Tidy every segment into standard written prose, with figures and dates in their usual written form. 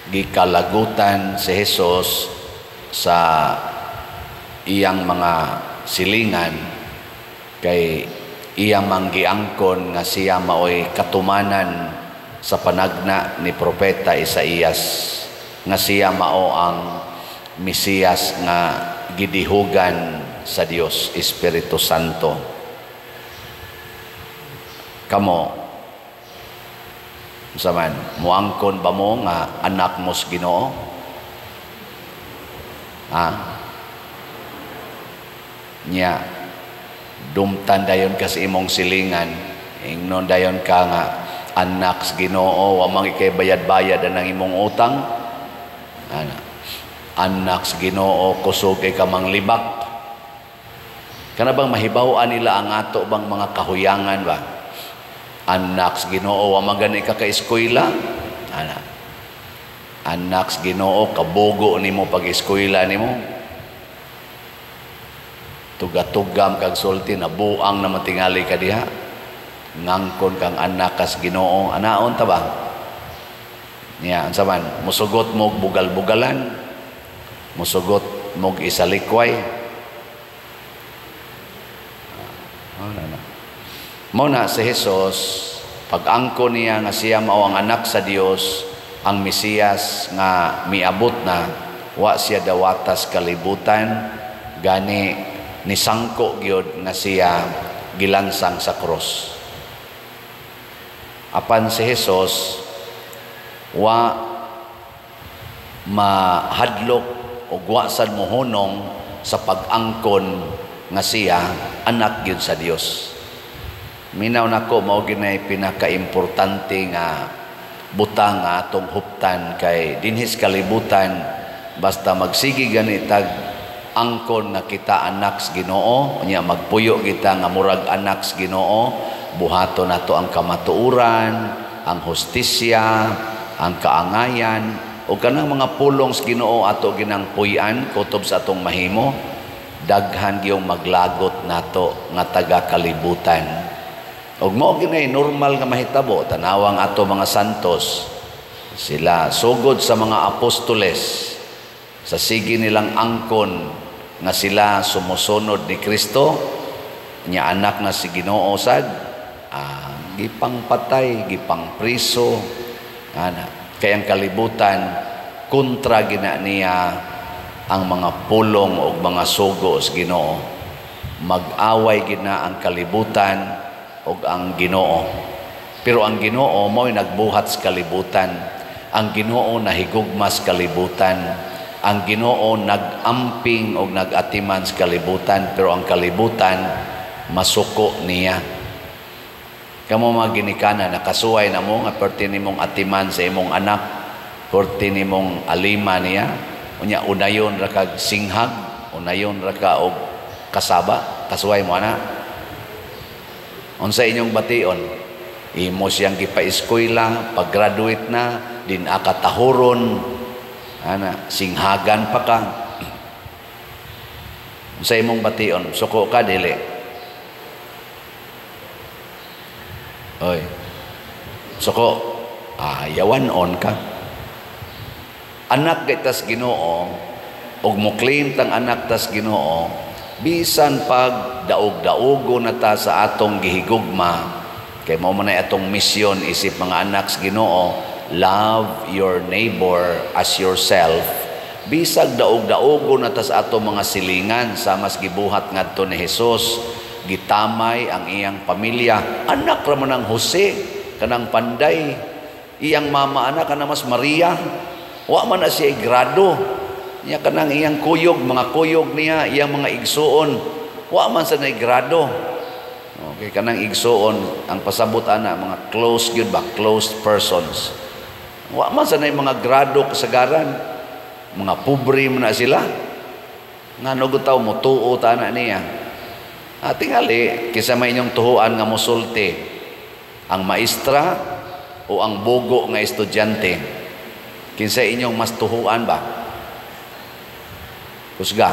Gikalagutan si Jesus sa iyang mga silingan kay iyang manggiangkon nga siya maoy katumanan sa panagna ni Propeta Isaías nga siya mao ang Mesiyas nga gidihugan sa Dios Espiritu Santo. Kamo, unsa man, muangkon ba mo nga anak mo sa Ginoo? Ha? Nya dumtan dayon ka sa imong silingan, ingnon dayon ka nga anak sa Ginoo, wa man ikay bayad-bayad ang imong utang. Ana, anak sa Ginoo, kusog kay ka manglibak. Kana bang mahibaw-an nila ang ato bang mga kahuyangan ba? Anak sa Ginoo, wa man gani ka ka-eskwela. Ana, anak sa Ginoo, kabugo nimo pag-eskwela nimo. Tugatugam kag sulti, nabuang na matingali ka diha. Ngangkon kang anak kas Ginoo, anaon ta ba? Niya, unsa man, musugot mo bugal-bugalan, musugot mo isalikway. Oh, na, na. Mao na si Jesus, pag-angko niya nga siya mao ang anak sa Dios, ang Mesiyas nga miabot na, wa siya dawatas kalibutan, gani nisangko gyud nga siya gilansang sa krus. Apan si Jesus wa mahadlok o wa sad mohunong sa pag-angkon nga siya anak gyud sa Dios. Minaw nako, mao ginay pinakaimportante nga butang nga atong huptan kay dinhis kalibutan, basta magsige gani tag angkon nga kita anak sa Ginoo, unya magpuyo kita nga murag anak sa Ginoo, buhaton nato ang kamatuoran, ang hustisya, ang kaangayan o kanang mga pulong sa Ginoo ato ginang puy-an kutob sa atong mahimo, daghan giyong maglagot nato nga taga kalibutan. Og mao ginay normal nga mahitabo. Tanawang ato mga santos, sila sugod sa mga apostoles, sa sige nilang angkon nga sila sumusunod ni Kristo, nya anak na si Ginoo sad, gipangpatay, gipangpriso, ana. Kay ang kalibutan kontra gina niya ang mga pulong og mga sugo sa Ginoo. Mag-away gina ang kalibutan og ang Ginoo. Pero ang Ginoo mo'y nagbuhat sa kalibutan. Ang Ginoo nahigugma sa kalibutan. Ang Ginoo nag-amping og nag-atiman sa kalibutan, pero ang kalibutan masuko niya. Kamo mga ginikanan, nakasuway na mo nga perti nimong atiman sa imong anak, perti nimong alima niya, unya unayon ra kag singhag, unayon ra ka og kasaba, kasuway mo ana. Unsa inyong bation? Imo siyang gipa-eskwela, pag-graduate na, din akatahuron, ana, singhagan pa ka. Unsa imong bation? Suko ka dili? Oy. Suko. Ah, yawan on ka. Anak kay tas Ginoo og mo-claim tang anak tas Ginoo, bisan pag daog-daogo na ta sa atong gihigugma, kay mao man ay atong misyon isip mga anak sa Ginoo, love your neighbor as yourself. Bisag daog-daogo na ta sa atong mga silingan, sa mas gibuhat ngadto ni Jesus, gitamay ang iyang pamilya. Anak ra man ang Jose, kanang panday, iyang mama anak kana mas Maria. Wa man na siya grado. Niya kanang iyang kuyog, mga kuyog niya, iyang mga igsuon, wa man sa grado. Okay, kanang igsuon, ang pasabot ana mga close gyud ba, closed persons. Wa man sa mga grado kasagaran. Mga pobre man na sila. Ngano gud taw motuo ta ana niya. Ah, tingali kisa may inyong tuhuan nga mosulti, ang maestra o ang bugo nga estudyante? Kinsa inyong mas tuhuan ba? Kusga.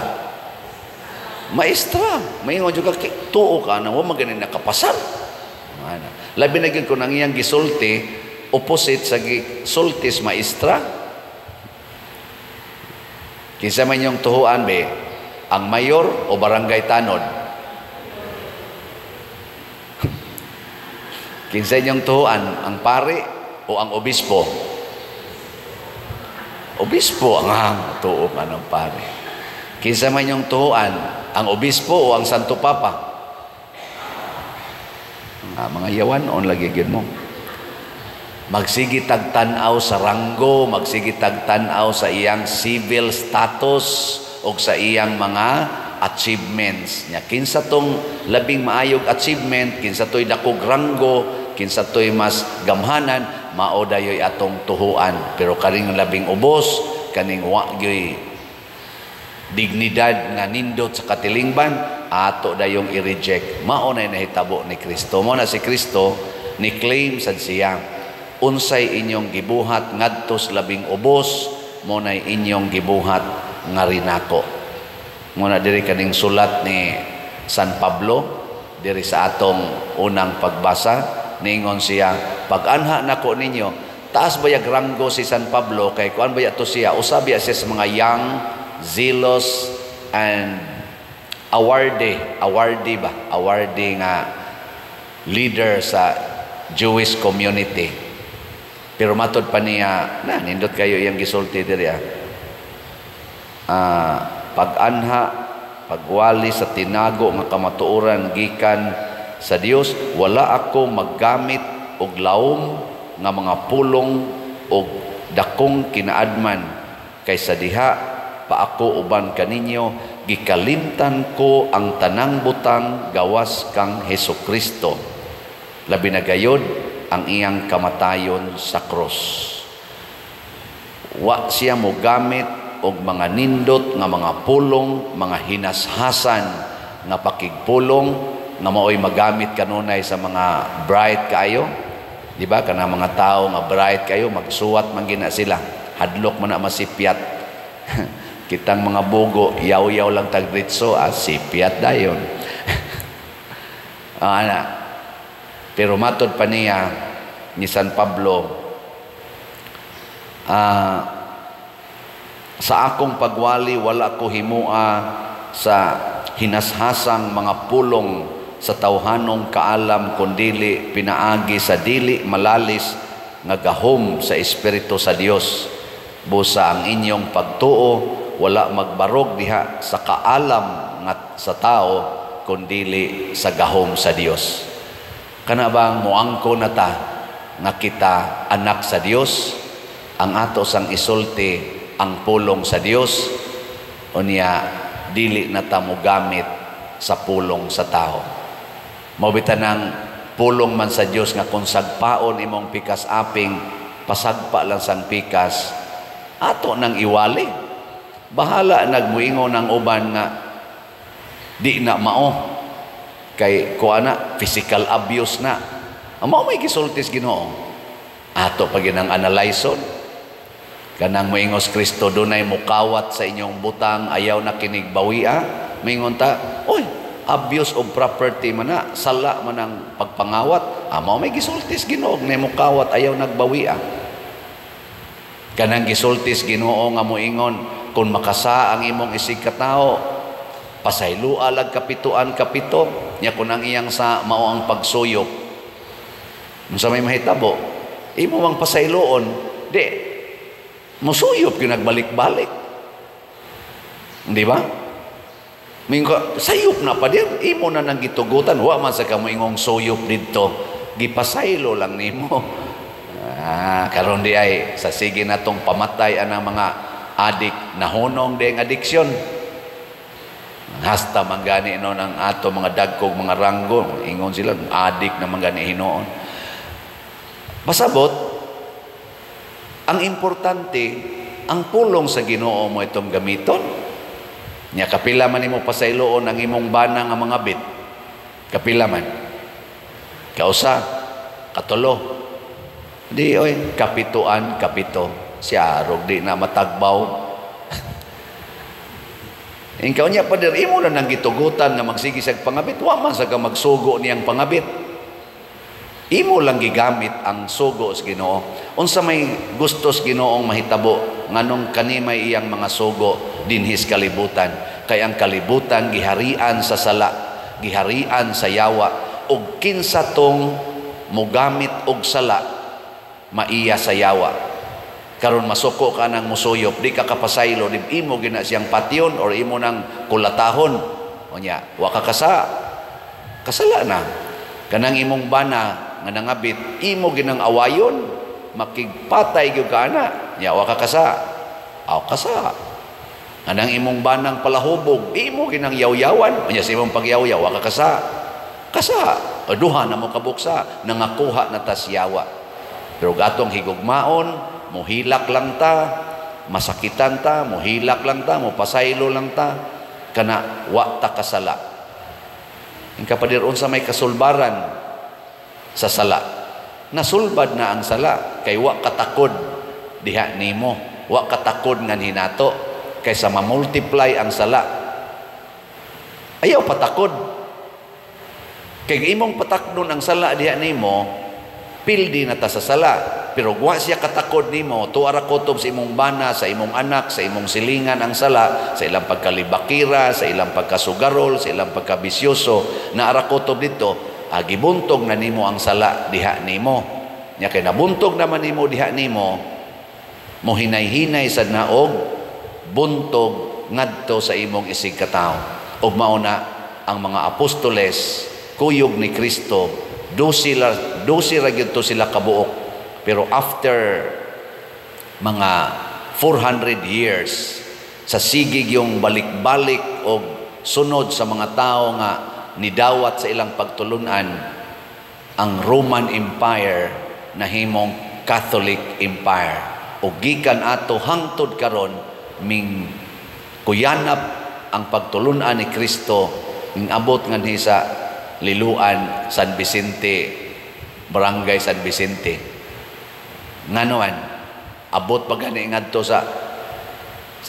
Maestra, maingon jud ka tuo ka na wa man gani nakapasar. Ana. Labi na gyud kung ang iyang gisulti opposite sa gisulti sa maestra. Kinsa man inyong tuhuan be? Ang mayor o barangay tanod? Kinsa inyong tuhuan? Ang pari o ang obispo? Obispo ang tuo ka ng pari. Kinsa man inyong tuhuan? Ang obispo o ang Santo Papa? Mga yawan on lagi gyud mo. Magsige tagtan-aw sa ranggo, magsige tagtan-aw sa iyang civil status o sa iyang mga achievements. Nya kinsa tong labing maayog achievement, kinsa toy dakog ranggo, kinsa toy mas gamhanan, mao dayoy atong tuhuan. Pero kaning labing ubos, kaning wa gyoy dignidad nga nindot sa katilingban, ato dayong i-reject. Mao na nahitabo ni Kristo. Mao na si Kristo ni claim sad siya, unsay inyong gibuhat ngadto sa labing ubos, mo na inyong gibuhat nga rinako. Mo na diri kaning sulat ni San Pablo diri sa atong unang pagbasa, ningon siya, pag-anha nako ninyo. Taas bayag ranggo si San Pablo kay kuan baya to siya, usa biya siya sa mga young, zealous and awardee, awardee ba? Awardee nga leader sa Jewish community. Pero matod pa niya, na nindot kayo iyang gisulti diri ah. Pag-anha, pagwali sa tinago nga kamatuoran gikan sa Dios, wala ako maggamit og laom nga mga pulong og dakong kinaadman kaysa diha pa ako uban kaninyo, gikalimtan ko ang tanang butang gawas kang Hesukristo, labi na gayod ang iyang kamatayon sa krus. Wa siya mogamit og mga nindot nga mga pulong, mga hinashasan nga pakigpulong nga maoy magamit kanunay sa mga bright kaayo. Di ba? Kana mga tao nga bright kayo, magsuwat man gina sila. Hadlok man na masipyat. Kitang mga bugo, yaw-yaw lang tagritso, sipyat dayon. Ana. Pero matod pa niya ni San Pablo, sa akong pagwali wala ko himua sa hinashasang mga pulong sa tawhanong kaalam, kundili pinaagi sa dili malalis nga gahom sa Espiritu sa Dios. Busa ang inyong pagtuo wala magbarog diha sa kaalam nga sa tao, kundili sa gahom sa Dios. Kana bang moangko na ta nga kita anak sa Dios, ang ato sang isulti ang pulong sa Dios, unya dili na ta mogamit sa pulong sa tao. Mao bitaw nang pulong man sa Dios nga kung sagpaon imong pikas aping, pasagpa lang sang pikas, ato nang iwali. Bahala nagmuingon ang uban nga di na mao kay kuha na physical abuse na. Ang mao may gisultis Ginoo. Ato pa ginang analyson. Kanang moingos Kristo, dunay mukawat sa inyong butang, ayaw na kinig bawia. Moingon ta, oy, abuse of property man na, sala man ang pagpangawat. Mao may gisultis Ginoo na mukawat ayaw nagbawia. Kanang gisultis Ginoo nga moingon, kung makasa ang imong isig katao, pasaylua lag kapituan kapito, nya kun ang iyang sa mao ang pagsuyop. Unsa may mahitabo? Imo mang pasayloon, di musuyop gyud nagbalik-balik. Di ba? Mingo sayop na pa din, imo na nang gitugutan, wa man sa kamo ingong suyop didto, gipasaylo lang nimo. Karon di ay sa sige natong pamatay anang mga adik, nahunong di ang adiksyon. Hasta manggani noon ang ato mga dagkog mga ranggo, ingon sila adik na manggani hinuon. Pasabot, ang importante ang pulong sa Ginoo mo itong gamiton. Nya kapila man nimo pasayloon ang imong bana nga mga bit. Kapila man. Kausa, katulo. Di oy, kapituan kapito. Siya arog di na matagbaw. Ikaw niya pader, imo na nang gitugutan nga magsige siyag pangabit. Wa man sa ka magsugo niyang pangabit. Imo lang gigamit ang sugo sa Ginoo. Unsa may gusto sa Ginoong mahitabo nganong kani may iyang mga sugo dinhis kalibutan, kay ang kalibutan giharian sa sala, giharian sa yawa, ug kinsa tong mogamit og sala maiya sa yawa. Karon masuko ka nang musuyop, di ka kapasaylo, di imo gina siyang patyon or imo nang kulatahon. Unya, wa ka kasala na. Kanang imong bana nga nangabit, imo ginang awayon, makigpatay gyud ka ana. Nya wa ka kasa. Aw kasa. Kanang imong banang palahubog, imo ginang yawyawan, unya sa imong pagyawyaw wa ka kasa. Kasa. O duha na mo kabuksa, nangakuha na tas yawa. Pero gatong higugmaon, muhilak lang ta, masakitan ta, muhilak lang ta, mupasaylo lang ta, kana wa ta kasala. Ang kapadir, unsa may kasulbaran sa sala? Nasulbad na ang sala kay wa katakod diha nimo, wa katakod nga hinato kaysa ma-multiply ang sala. Ayaw patakod. Kay imong patakdon ang sala diha nimo, pildi na ta sa sala. Pero wa siya katakod nimo, tuara kutob sa imong bana, sa imong anak, sa imong silingan ang sala, sa ilang pagkalibakira, sa ilang pagkasugarol, sa ilang pagkabisyoso, na ara kutob dito, gibuntog na nimo ang sala diha nimo. Nya kay nabuntog naman nimo diha nimo, mohinay-hinay sad na og buntog ngadto sa imong isig katawo. Ug mao na ang mga apostoles, kuyog ni Kristo, 12 ra gyud to sila kabuok. Pero after mga 400 years sa sigig yung balik-balik og sunod sa mga tao nga nidawat sa ilang pagtulunan, ang Roman Empire nahimong Catholic Empire. O gikan ato hangtod karon ming kuyanap ang pagtulunan ni Kristo, ming abot nganhi sa Liluan, San Vicente, Barangay San Vicente. Nganuan, abot pa gani ngadto sa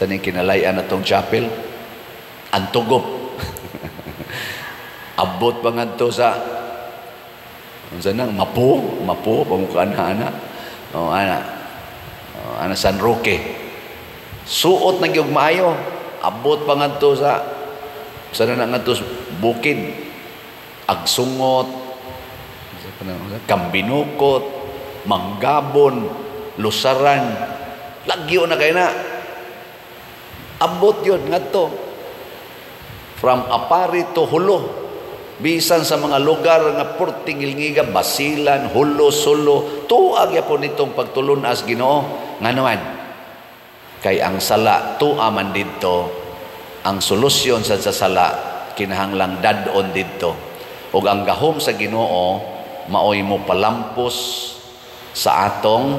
ning kinalayan atong chapel, Antugop. Abot pa ngadto sa unsa nang Mapo, Mapo pamukaan ana. O ana. O, ana San Roque. Suot na gyud maayo. Abot pa ngadto sa na ngadto bukid. Agsungot, Kambinukot, Manggabon, Lusaran, lagyo na kay na. Abot yun ngadto. From Apari to Hulo. Bisan sa mga lugar nga portingilngiga, Basilan, Hulo, Sulo, tuag yapon nitong pagtulunas Ginoo. Nganuan? Kay ang sala tua man didto, ang solusyon sa sala kinahanglang dad-on didto. Ug ang gahom sa Ginoo maoy mo palampos sa atong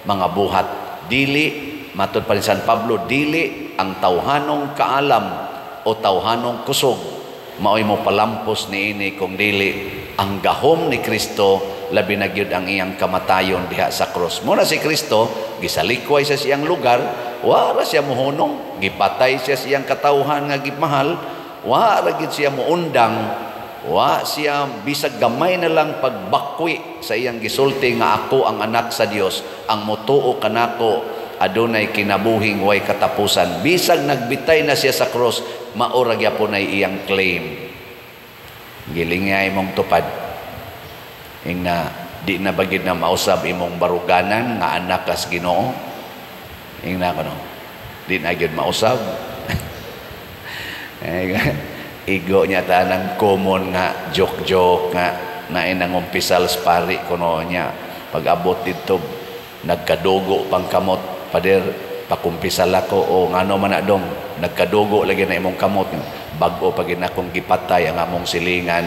mga buhat. Dili, matud pa ni San Pablo, dili ang tawhanong kaalam o tawhanong kusog maoy mo palampos niini, kung dili ang gahom ni Kristo, labi na gyud ang iyang kamatayon diha sa krus. Muna si Kristo gisalikway sa siyang lugar, wara siya mohunong, gipatay siya siyang katawhan nga gimahal, wara gyud siya moundang, wa siya bisag gamay na lang pagbakwi sa iyang gisulti nga ako ang anak sa Dios, ang motuo kanako adunay kinabuhing way katapusan. Bisag nagbitay na siya sa cross, maura gyapon ay iyang claim. Gilingay imong tupad. Ingna di na bagid na mausab imong baruganan nga anak kas Ginoo. Ingna kuno. Di na gyud mausab. Igo niya tanang common nga joke-joke nga nainangumpisal sa pari kuno niya. Pag abot dito, nagkadugo pang kamot. Pader, pakumpisal ako o ngano man na dong, nagkadugo lagi na imong kamot. Bag-o pag akong gipatay ang among silingan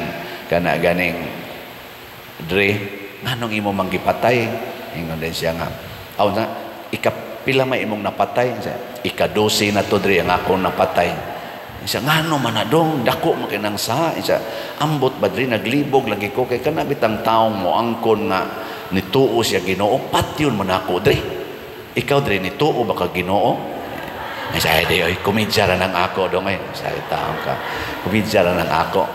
kana ganing dre, nganong imo mang gipatay? Ingon din siya nga, aw na, ikapila may imong napatay? Ika-12 na to dre ang akong napatay. Siya, ngano man na dong, dako makinang sa. Siya, ambot ba dre, naglibog lagi ko kay kana bitang taong mo angkon nga nituo siya Ginoo, patyon man ako dre. Ikaw dre nituo ba ka Ginoo? Ay sa di oy, komedya ra nang ako dong ay. Sa taong ka, komedya ra nang ako.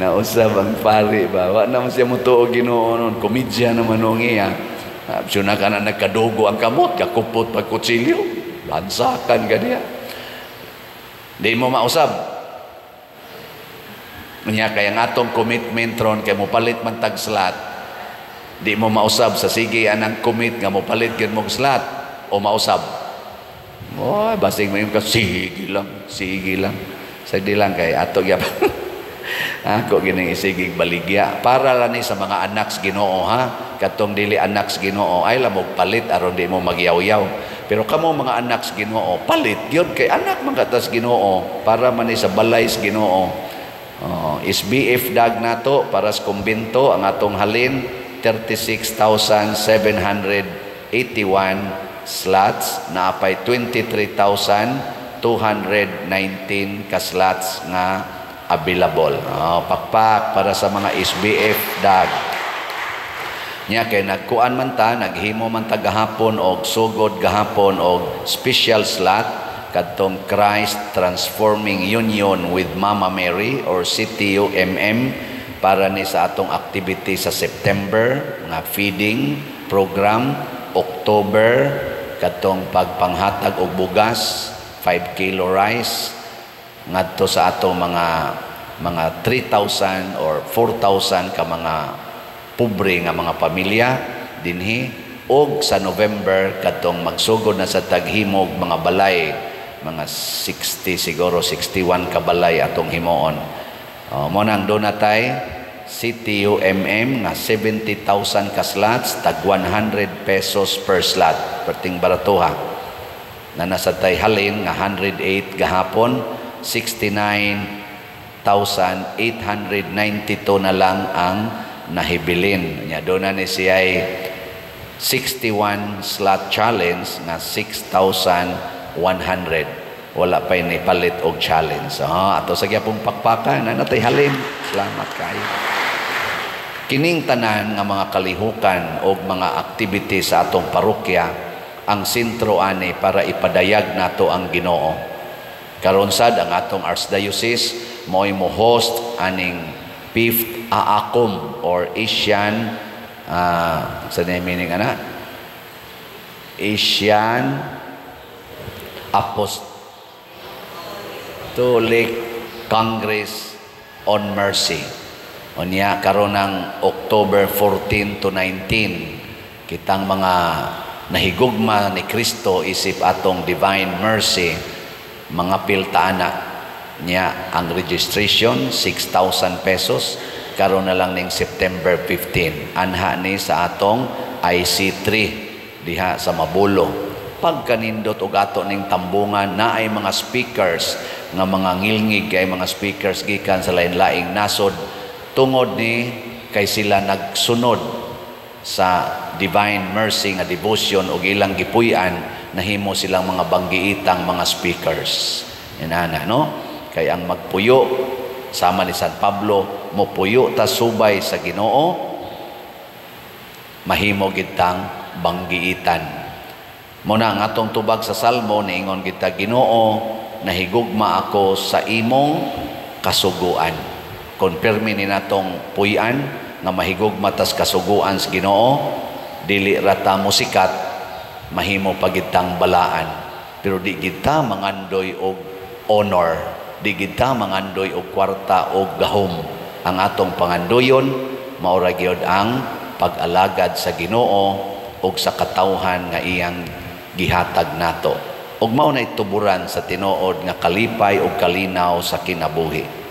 Nausab ang pari ba. Wa naman siya mutuo Ginoo nun, komedya naman nung iya. Opsyon na ka na nagkadugo ang kamot, kakupot pag kutsilyo, lansakan ka niya. Di mo mausab. Nya kay ang atong commitment ron kay mopalit man tag slot. Di mo mausab sa sige anang commit nga mopalit gyud mog slot o mausab. Oh, basing mo ka, sige lang, sige lang. Sagdi lang kay ato gyap. Ako gining isigig baligya para lang ni sa mga anak sa Ginoo, ha. Katong dili anak sa Ginoo ay lamog palit aron di mo magyaw-yaw. Pero kamo mga anak sa Ginoo, palit gyud kay anak man ka tas Ginoo, para man ni sa balay sa Ginoo. Oh, SBF dag nato para sa kumbento, ang atong halin 36,781 slots, naapay 23,219 ka slots nga available. Oh, pakpak para sa mga SBF dag. Nya kay nagkuan man ta, naghimo man ta gahapon og sugod gahapon og special slot kadtong Christ Transforming Union with Mama Mary or CTUMM para ni sa atong activity sa September nga feeding program, October kadtong pagpanghatag og bugas, 5 kilo rice ngadto sa atong mga 3,000 or 4,000 ka mga pobre nga mga pamilya dinhi, og sa November kadtong magsugod na sa taghimog mga balay, mga 60 siguro, 61 ka balay atong himuon. Oh, mo nang doon natay CTUMM nga 70,000 ka slots, tag 100 pesos per slot, perting baratuha na nasa tay halin nga 108 gahapon, 69,892 na lang ang nahibilin. Nya doon na ni siya 61 slot challenge nga 6,100. Wala pa ni palit og challenge. Ah, ato sa gyapong pakpakan na natay halin. Salamat kayo. Kining tanan nga mga kalihukan og mga activity sa atong parokya, ang sentro ani para ipadayag nato ang Ginoo. Karon sad ang atong archdiocese mo'y mo host aning fifth AACOM or Asian, sa meaning ana, Asian Apostolic Congress on Mercy. Unya karon ng October 14 to 19, kitang mga nahigugma ni Kristo isip atong Divine Mercy, mga piltaana niya. Ang registration 6,000 pesos, karon na lang ning September 15, anha ni sa atong IC3 diha sa Mabolo. Pagkanindot og ato ning tambungan, naay mga speakers nga mga ngilngig kay mga speakers gikan sa lain-laing nasod, tungod ni kay sila nagsunod sa Divine Mercy nga devotion og ilang gipuy-an, nahimo silang mga banggiitang mga speakers. Inana, no? Kay ang magpuyo sama ni San Pablo, mopuyo ta subay sa Ginoo, mahimo gitang banggiitan. Muna ang atong tubag sa Salmo, niingon kita, "Ginoo, nahigugma ako sa imong kasuguan." Konfirmi ni natong puy-an nga mahigugma tas kasuguan sa Ginoo, dili rata mo sikat, mahimo pagitang balaan. Pero di kita mangandoy og honor, di kita mangandoy og kwarta og gahom. Ang atong pangandoyon maura gyud ang pag-alagad sa Ginoo og sa katawhan nga iyang gihatag nato. Og mao na tuburan sa tinuod nga kalipay og kalinaw sa kinabuhi.